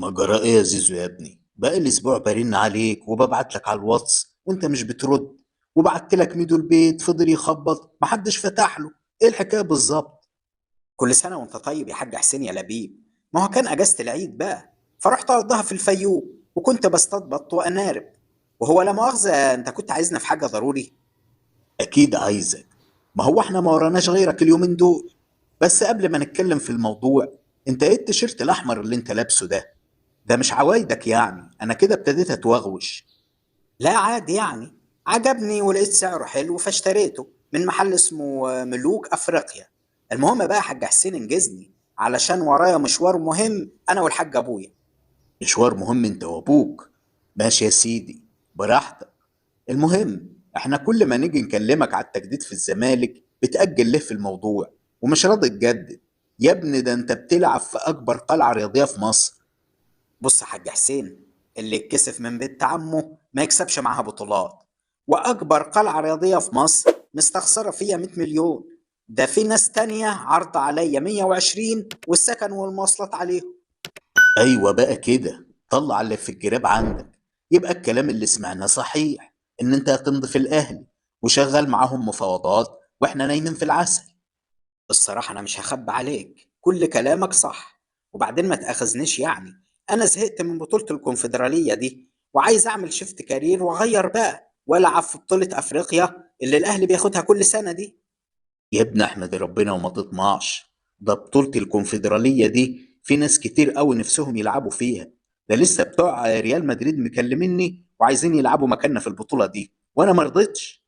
ما جرى ايه يا زيزو يا ابني؟ بقالي اسبوع برن عليك وببعت لك على الواتس وانت مش بترد، وبعت لك ميدو البيت فضل يخبط محدش فتح له. ايه الحكاية بالظبط؟ كل سنة وانت طيب يا حاج حسين يا لبيب. ما هو كان اجازة العيد بقى، فرحت اقضيها في الفيوم وكنت بصطاد بط وانارب. وهو لا مؤاخذة انت كنت عايزنا في حاجة ضروري؟ اكيد عايزك، ما هو احنا ما وراناش غيرك اليومين دول. بس قبل ما نتكلم في الموضوع، انت ايه التيشيرت الاحمر اللي انت لابسه ده؟ ده مش عوايدك يعني، انا كده ابتديت اتوغوش. لا عادي يعني، عجبني ولقيت سعره حلو فاشتريته من محل اسمه ملوك افريقيا. المهم بقى يا حاج حسين انجزني علشان ورايا مشوار مهم انا والحاج ابويا. مشوار مهم انت وابوك؟ ماشي يا سيدي، براحتك. المهم احنا كل ما نيجي نكلمك على التجديد في الزمالك بتأجل ليه في الموضوع ومش راضي تجدد؟ يا ابني ده انت بتلعب في اكبر قلعة رياضية في مصر. بص يا حاج حسين، اللي يتكسف من بنت عمه ما يكسبش معاها بطولات، واكبر قلعة رياضية في مصر مستخسرة فيها 100 مليون. ده في ناس تانية عرض عليا 120 والسكن والمواصلات عليهم. ايوه بقى كده، طلع اللي في الجراب عندك. يبقى الكلام اللي سمعناه صحيح، ان انت هتمضي في الاهلي وشغال معاهم مفاوضات واحنا نايمين في العسل. الصراحة أنا مش هخبي عليك، كل كلامك صح. وبعدين ما تأخذنيش يعني، أنا زهقت من بطولة الكونفدرالية دي وعايز أعمل shift career وأغير بقى وألعب في بطولة أفريقيا اللي الأهلي بياخدها كل سنة دي. يا ابن احمد ربنا وما تطمعش، ده بطولة الكونفدرالية دي في ناس كتير قوي نفسهم يلعبوا فيها. ده لسه بتوع ريال مدريد مكلميني وعايزين يلعبوا مكاننا في البطولة دي وانا ما رضيتش.